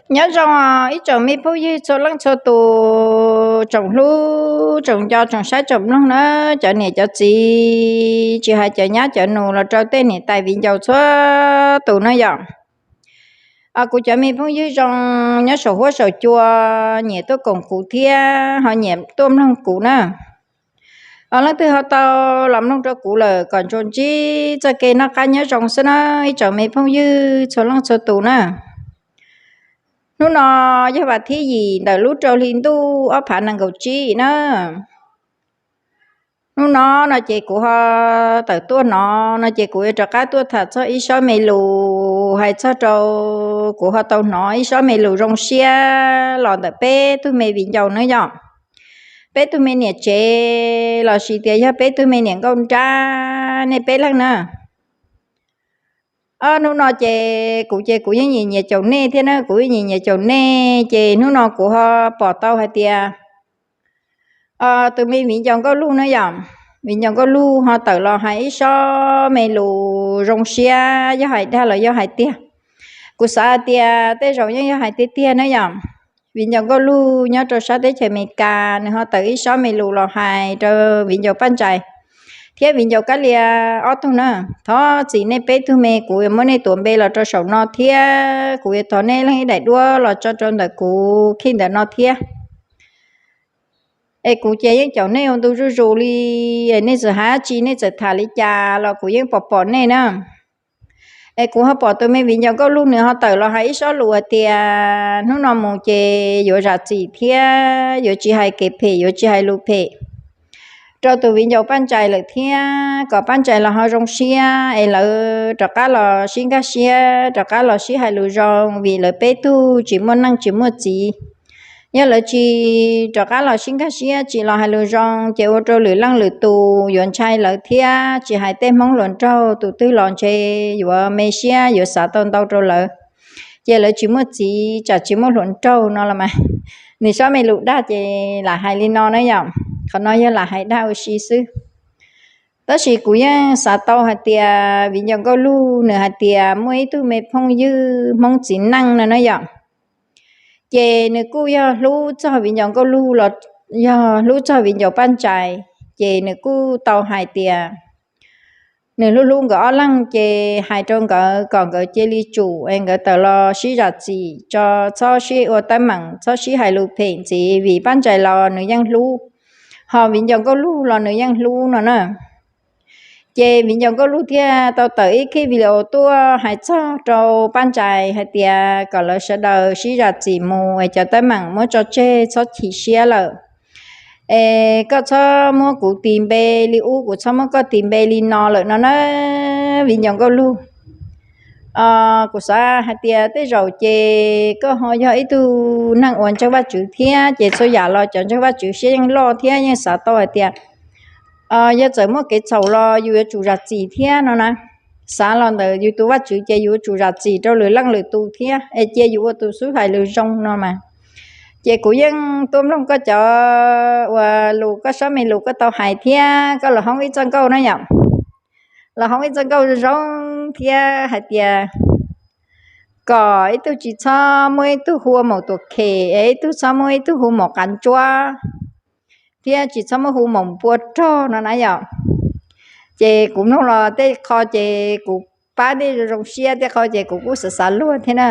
Nyob zoo ib tsoom me phooj ywg txhua leej txhua tus, tsoom hlub tsoom nco tsoom saib tsoom mloog na, cov niam cov txiv, tsis hais cov nyab cov nus los rau tej niam tais viv ncaus txhua tus na yom. Kuv cov me phooj ywg zoo nyob saum huab saum cua, nyiam tuaj koom kuv thiab ho nyiam tuaj mloog kuv na, leej twg ho tau los mloog rau kuv lawm kom tsuas ntsib txoj kev noj qab nyob zoo xwb na, ib tsoom me phooj ywg txhua leej txhua tus na. Hnub no yog vas thib yim ntawm lub rau hli ntuj ob phav nees nkaum tsib na. Hnub no no ces kuv ho tawm tuaj no, no ces kuv yuav rov qab tuaj tham txog ib sob me lus hais txog rau, kuv ho tau hnov ib sob me lus zoo siab los ntawm peb tug me viv ncaus na yom. Peb tug me niam tsev los sis tias yog peb tug me niam nkauj nrab nej peb leeg na. Hnub no ces kuv ces kuv yeej nyiam nyiam caum nej thiab na, kuv yeej nyiam nyiam caum nej ces hnub no kuv ho pom tau hais tias tus me viv ncaus Nkauj Luj na yom, viv ncaus Nkauj Luj ho tawm los hais ib sob me lus zoo siab, yog hais dag los yog hais tiag. Kuv xav hais tias tej zaum yeej yog hais tiag tiag na yom. Viv ncaus Nkauj Luj nyob rau sab teb chaws Amelikas, nws ho tawm ib sob me lus los hais rau viv ncaus Paj Ntsais thiab viv ncaus Kab Lia ob tug na. Thov txim nej peb tug me, kuv yuav muab nej tuav npe los rau saum no thiab kuv yuav thov nej leej ib daim duab los tso rau ntawm kuv khij ntawm no thiab. Es kuv ces yeej caum nej ua ntu zuj zus li, nej txawm hais tsi nej txawm tham li cas los kuv yeej pom pom nej na. Es kuv ho pom tus me viv ncaus Nkauj Luj nws ho tawm los hais ib sob lus hais tias hnub no mus ces yuav zam txim thiab yuav tsis hais kev phem, yuav tsis hais lus phem rau tus viv ncaus Paj Ntsais lawm thiab kom Paj Ntsais los ho zoo siab es lawv rov qab los sib nkag siab, rov qab los sib hais lus zoo, vim lawv peb tug tsis muaj neej tsis muaj txiv. Yog lawv tsis rov qab los sib nkag siab, tsis los hais lus zoo ces ua rau lwm leej lwm tus yuav ntshai lawv thiab, tsis hais tej Hmoob hluas nraug tus twg los ntshe yuav me siab, yuav xav tau ntau rau lawv, ces lawv tsis muaj txiv tsam tsis muaj hluas nraug no los mas. Nws sob me lus dag ces lam hais li no na yom, qhov no yog lam hais dag ua si xwb. Tab sis kuv yeej xav tau hais tias viv ncaus Nkauj Luj nws hais tias muaj ib tug me phooj ywg Hmoob txiv neej no na yom, ces nws kuj yog hlub txog viv ncaus Nkauj Luj los yog hlub txog viv ncaus Paj Ntsais, ces nws kuj tau hais tias nws hlub hlub nkawd ob leeg ces hais rau nkawd kom nkawd cia li tsum es nkawd tawm los sib zam txim tso, txhob sib ua teeb meem, txhob sib hais lus phem ntxiv, vim Paj Ntsais los nws yeej hlub, ho viv ncaus Nkauj Luj los nws yeej hlub no na. Ces viv ncaus Nkauj Luj thiaj tau tawm ib khij video tuaj hais txog rau Paj Ntsais hais tias kom lawv sawv daws sib zam txim mus es cov teeb meem muab tso tseg, txhob chim siab lawm. Es koj txhob muab kuv tis npe li ub, kuv txhob muab koj tis npe li no lawm no na, viv ncaus Nkauj Luj. Kuv xav hais tias tej zaum ces koj ho yog ib tug neeg uas ntseeg Vajtswv thiab, ces txhua yam los cov ntseeg Vajtswv siab yeej loj thiab yeej xav tau hais tias yog txawm muaj kev txhaum los yus yuav tsum zam txim thiab no na. Xav los ntawm yus tus Vajtswv ces yus yuav tsum zam txim rau lwm leej lwm tus thiab es cia yus ua tus xub hais lus zoo no mas. Ces kuv yeej tuaj mloog koj cov uas lus, koj sob me lus koj tau hais thiab koj los hoob ib txoj nkauj na yom. Los hoob ib txoj nkauj zoo thiab hais tias kom ib tug tsis txhob muab ib tug hu ua maum tuam khem es ib tug txhob muab ib tug hu ua maum qav ntsuab, thiab tsis txhob muab hu maum npua rog no na yom. Ces kuv mloog los tej qho ces kuv pab tej zoo siab, tej qho ces kuv kuj xav xav luag thiab na.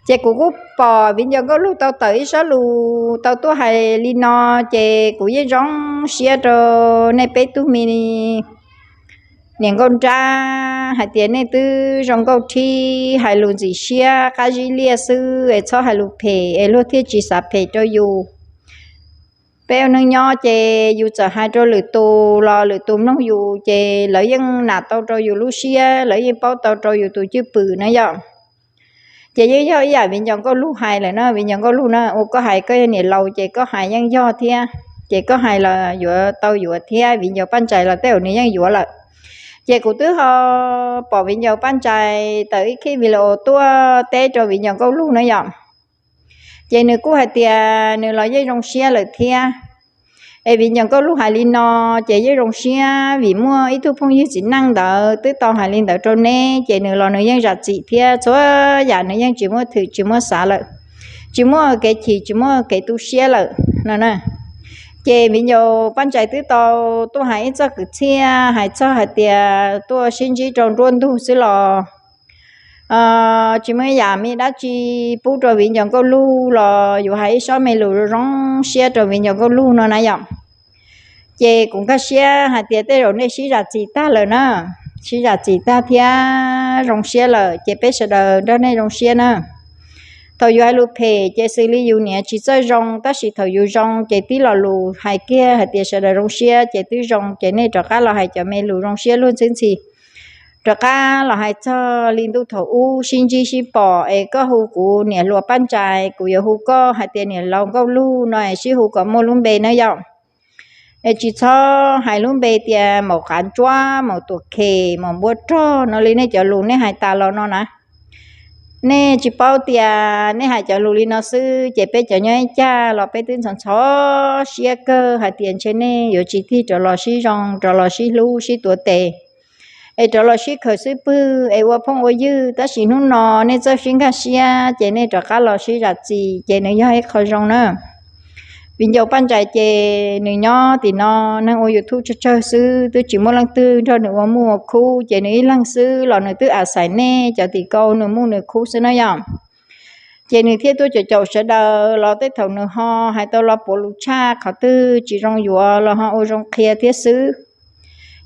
Ces kuv kuj pom viv ncaus Nkauj Luj tau tawm ib sob lus tau tuaj hais li no, ces kuv yeej zoo siab rau nej peb tug me niam nkauj nrab hais tias nej twb zoo nkauj thib, hais lus ntxim siab qab zib liaj xwb es txhob hais lus phem es luag thiaj tsis xav phem rau yus. Peb ua neej nyob ces yus txawm hais rau lwm tus los lwm tus mloog yus ces lawv yeej nam tau rau yus lub siab, lawv yeej paub tau rau yus tus cwj pwm na yom. Ces yeej yog ib yam viv ncaus Nkauj Luj hais lawm na, viv ncaus Nkauj Luj na, ua koj hais koj yog niam laus ces koj hais yeej yog thiab, ces koj hais los yuav tau yuav thiab, viv ncaus Paj Ntsais los tej zaum nws yeej yuav lawm. Ces kuv twb ho pom viv ncaus Paj Ntsais tawm ib khib video tuaj teb rau viv ncaus Nkauj Luj na yom. Ces nws kuj hais tias nws los yeej zoo siab lawm thiab. Es viv ncaus nkauj lug hais li no, ces yeej zoo siab vim muaj ib tug phooj ywg txiv neej ntawd twb tau hais li ntawd rau neb, ces nws los nws yeej zam txim thiab txhua yam nws yeej tsis muaj thwm tsis muaj xav lawm, tsis muaj kev chim tsis muaj kev tu siab lawm no na. Ces viv ncaus Paj Ntsais twb tau tuaj hais ib txoj kwv txhiaj hais txog hais tias tuaj sib ntsib rau nruab ntug xwb los tsis muaj ib yam me dab tsi pub rau viv ncaus nkauj lug los yuav hais ib sob me lus zoo siab rau viv ncaus nkauj lug no na yom. Ces kuv nkag siab hais tias tej zaum nej sib zam txim tag lawm na, sib zam txim tag thiab zoo siab lawm ces peb sawv daws nrog nej zoo siab na. Thaum yus hais lus phem ces xws li yus niam tsis txawj zoo, tab sis thaum yus zoo ces tib lo lus hais kiag hais tias sawv daws zoo siab ces twb zoo, ces nej rov qab los hais cov me lus zoo siab luag ntxhi ntxhi, rov qab los hais txog li ntuj thaum ub sib ntsib sib pom es koj hu kuv niam hluas Paj Ntsais, kuv yuav hu koj hais tias niam laus nkauj lug no es sib hu kom muaj lub npe na yom. Es tsis txhob hais lub npe tias maum qav ntsuab, maum tuam khem, maum npua rog no li nej cov lus nej hais tas los no na. Nej tsis paub tias nej hais cov lus li no xwb ces peb cov nyob ib cag los peb twb ntxhov ntxhov siab kawg hais tias ntshe nej yuav tsis tig rov los sib zoo, rov los sib hlub sib tuav tes, es rov los sib khaws xwb pwg es ua phooj ua ywg, tab sis hnub no nej txawj sib nkag siab ces nej rov qab los sib zam txim ces nws yog ib qho zoo na. Viv ncaus Paj Ntsais ces nws nyob tim no, neeg ua YouTube tsawg tsawg xwb, twb tsis muaj leej twg nrog nws ua muj ua khub, ces nws ib leeg xwb los nws twb a xais nej cov tim kaus nws muj nws khub xwb na yom. Ces nws thiaj tuaj caum caum sawv daws los tej thaum nws ho hais tau lo puav lus tshaj qhov twg tsis zoo yuav los ho ua zoo qhia thiab xwb.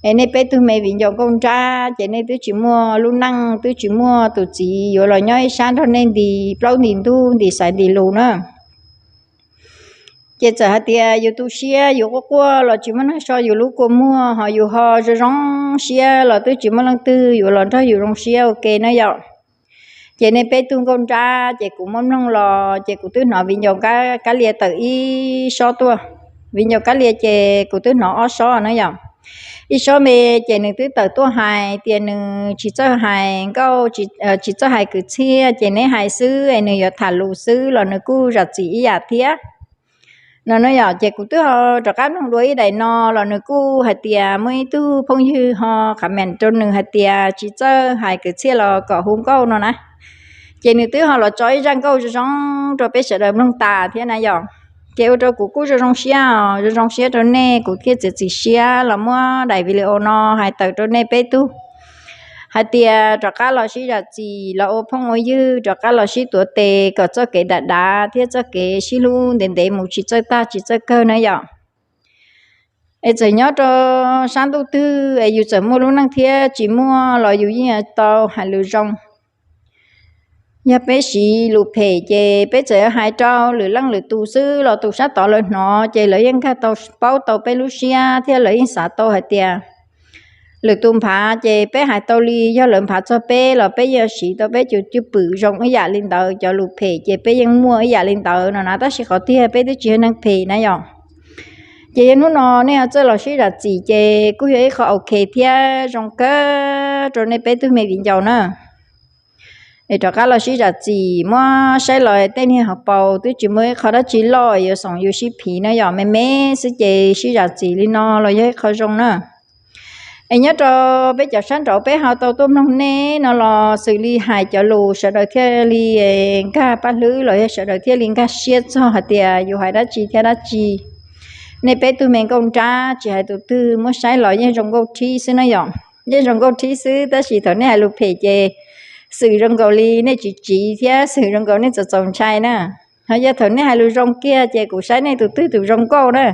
Es nej peb tug me viv ncaus nkauj nrab ces nej twb tsis muaj lub neej, twb tsis muaj tus txiv yuav los nyob ib sab nrog nej nti plaub nti ntug nti xaiv nti lus na. Ces txawm hais tias yus tu siab yus quaj quaj los tsis muaj neeg so yus lub kua muag, ho yus ho zoo zoo siab los twb tsis muaj leej twg yuav los nrog yus zoo siab ua ke na yom. Ces nej peb tug nkauj nrab ces kuv muab mloog los ces kuv twb hnov viv ncaus Kab Lia tawm ib sob tuaj. Viv ncaus Kab Lia ces kuv twb hnov ob sob na yom. Ib sob me ces nws twb tawm tuaj hais tias nws tsis txawj hais nkauj, tsis txawj hais kwv txhiaj ces neb hais xwb es nws yuav tham lus xwb los nws kuj zam txim ib yam thiab no na yom. Ces kuv twb ho rov qab mloog dua ib daim no los nws kuj hais tias muaj ib tug phooj ywg ho comment rau nws hais tias tsis txawj hais kwv txhiaj los kom hu nkauj no na. Ces nws twb ho los tso ib zaj nkauj zoo zoo rau peb sawv daws mloog tas thiab na yom. Ces ua rau kuv kuj zoo zoo siab os, zoo zoo siab rau nej, kuv thiaj txiav txim siab los muab daim video no hais tawm rau nej peb tug hais tias rov qab los sib zam txim los ua phooj ua ywg, rov qab los sib tuav tes kom txoj kev dav dav thiab txoj kev sib hlub ntev ntev mus tsis txawj tag tsis txawj kawg na yom. Es txawm nyob rau sab ntuj twg es yus txawm muaj lub neej thiab tsis muaj los yus yeej tau hais lus zoo. Yog peb siv lus phem ces peb txawm hais rau lwm leej lwm tus xwb los tus sab tod lawv hnov ces lawv yeej nkag tau paub tau peb lub siab thiab lawv yeej xav tau hais tias lwm tus nphav ces peb hais tau li, yog lawv nphav txog peb los peb yeej siv tau peb cov cwj pwm zoo ib yam li ntawd, cov lus phem ces peb yeej muaj ib yam li ntawd no na, tab sis qhov tiag peb twb tsis yog neeg phem na yom. Ces yog hnub no nej txawj los sib zam txim ces kuj yog ib qho ok thiab zoo kawg rau nej peb tug me viv ncaus na. Es rov qab los sib zam txim, muab saib los tej niag hauv paus twb tsis muaj ib qho dab tsi loj yuav xoom yus sib phiv na yom, me me xwb ces sib zam txim li no los yog ib qho zoo na. Es nyob rau peb cov sab nraud peb ho tau tuaj mloog nej no los xws li hais cov lus sawv daws thiaj li nkag paj hlwb los yog sawv daws thiaj li nkag siab txog hais tias yus hais dab tsi thiab dab tsi. Nej peb tug me nkauj nrab tsis hais tus twg muab saib los yeej zoo nkauj thib xwb na yom, yeej zoo nkauj thib xwb, tab sis thaum nej hais lus phem ces xwm zoo nkaus li nej tsis tsiv thiab xwm zoo nkaus nej txaus txaus ntshai na. Ho yog thaum nej hais lus zoo kiag ces kuv saib nej tus twg tus zoo nkauj na.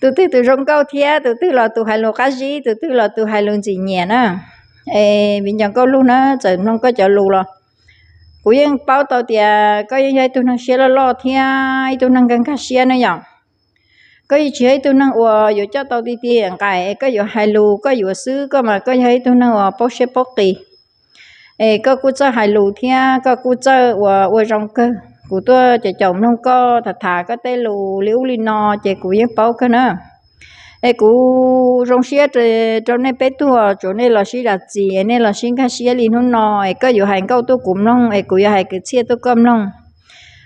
Tus twg tus zoo nkauj thiab tus twg los tus hais lus qab zib, tus twg los tus hais lus ntxim nyiam na. Es viv ncaus nkauj lug na, txawm mloog koj cov lus los kuv yeej paub tau tias koj yeej yog ib tug neeg siab loj loj thiab ib tug neeg nkag nkag siab na yom. Koj yeej tsis yog ib tug neeg uas yuav coj tau ti ti nqaim es koj yuav hais lus koj yuav xwb, koj mas koj yog ib tug neeg uas paub siab paub qis. Es koj kuj txawj hais lus thiab koj kuj txawj uas ua zoo kawg. Kuv tuaj caum caum mloog koj tham tham koj tej lus li ub li no ces kuv yeej paub kawg na. Es kuv zoo siab rau nej peb tug, tsuav nej los sib zam txim, nej los sib nkag siab li hnub no, es koj yuav hais nkauj tuaj kuv mloog, es kuv yuav hais kwv txhiaj tuaj koj mloog.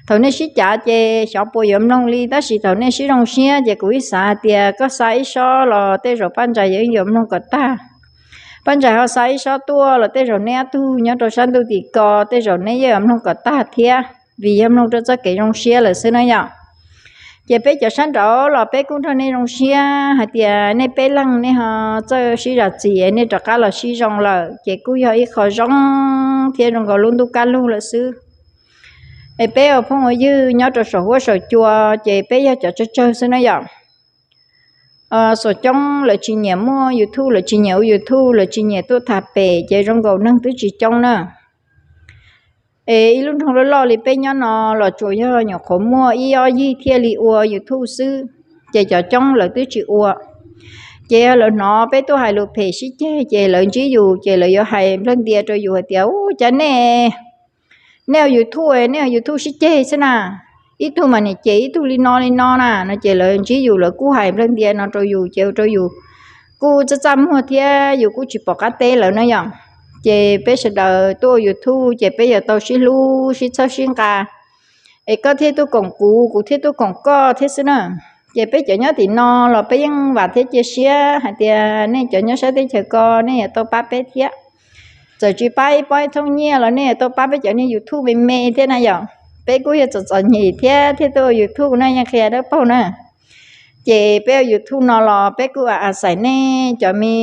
Thaum nej sib cav ces xyov puas yuav mloog li, tab sis thaum nej sib zoo siab ces kuv ib xav hais tias koj xa ib sob los tej zaum Paj Ntsais yeej yuav mloog kom tag. Paj Ntsais ho xa ib sob tuaj los tej zaum nej ob tug nyob rau sab ntuj tim ko tej zaum nej yeej yuav mloog kom tag thiab, vim yog mloog rau txoj kev zoo siab lawm xwb na yom. Ces peb cov sab nraud los peb kuj nrog nej zoo siab hais tias nej peb leeg nej ho txawj sib zam txim, nej rov qab los sib zoo lawm ces kuj yog ib qho zoo thiab zoo nkaus lub ntuj kaj lug lawm xwb. Es peb ua phooj ua ywg nyob rau saum huab saum cua ces peb yog cov tsawg tsawg xwb na yom. Xyov coob lawv tsis nyiam muaj YouTube, lawv tsis nyiam ua YouTube, lawv tsis nyiam tuaj tham pem ces zoo nkaus neeg twb tsis coob na. Es ib lub nroog loj loj li peb nyob no los tsuas yog nyuam qhuav muaj ib ob yig thiaj li ua YouTube xwb, ces cov coob lawv twb tsis ua. Ces yog lawv hnov peb tuaj hais lus phem sib ceg ces lawv ntsib yus ces lawv yuav hais nplawg ntia rau yus hais tias, u, cas nej, nej ua YouTube, nej ua YouTube sib ceg xwb na, ib tug mas niam cem ib tug li no li no na no ces lawv ntsib yus lawv kuj hais nplawg ntia no rau yus ces ua rau yus kuj txaj txaj muag thiab yus kuj tsis pom qab teb lawv na yom. Ces peb sawv daws tuaj ua YouTube ces peb yuav tau sib hlub sib txhawb sib nqa, es koj thiaj tuaj koom kuv, kuv thiaj tuaj koom koj thiab xwb na. Ces peb cov nyob tim no los peb yeej vam thiab cia siab hais tias nej cov nyob sab teb chaws ko nej yuav tau pab peb thiab. Txawm tsis pab ib pob ib thooj nyiaj los nej yuav tau pab peb cov niag YouTube me me thiab na yom. Peb kuj yog txom txom nyem thiab thiaj tuaj ua YouTube na, yeej qhia dawb paug na. Ces peb ua YouTube no los peb kuj a a xais nej cov me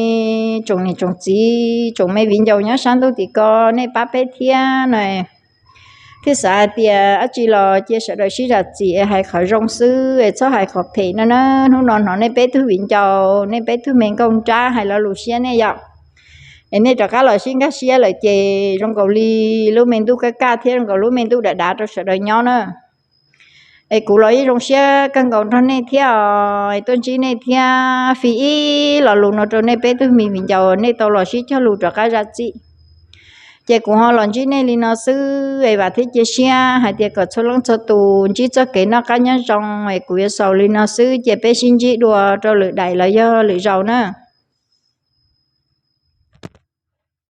tsoom niam tsoom txiv tsoom me viv ncaus nyob sab ntuj tim ko nej pab peb thiab na. Thiaj xav hais tias dab tsi los cia sawv daws sib zam txim es hais qhov zoo xwb es txhob hais qhov phem no na. Hnub no hnov nej peb tug viv ncaus nej peb tug me nkauj nrab hais lo lus siab nej yom, es nej rov qab los sib nkag siab lawm ces zoo nkaus li lub me ntuj kaj kaj thiab zoo nkaus lub me ntuj dav dav rau sawv daws nyob na. Es kuv los yeej zoo siab kawg nkaus nrog nej thiab os, es tuaj ntsib nej thiab fi ib lo lus no rau nej peb tug me viv ncaus nej tau los sib cog lus rov qab zam txim. Ces kuv ho los ntsib nej li no xwb es vam thiab cia siab hais tias kom txhua leej txhua tus ntsib txoj kev noj qab nyob zoo, es kuv yuav xaus li no xwb ces peb sib ntsib dua rau lwm daim los yog lwm zaus na.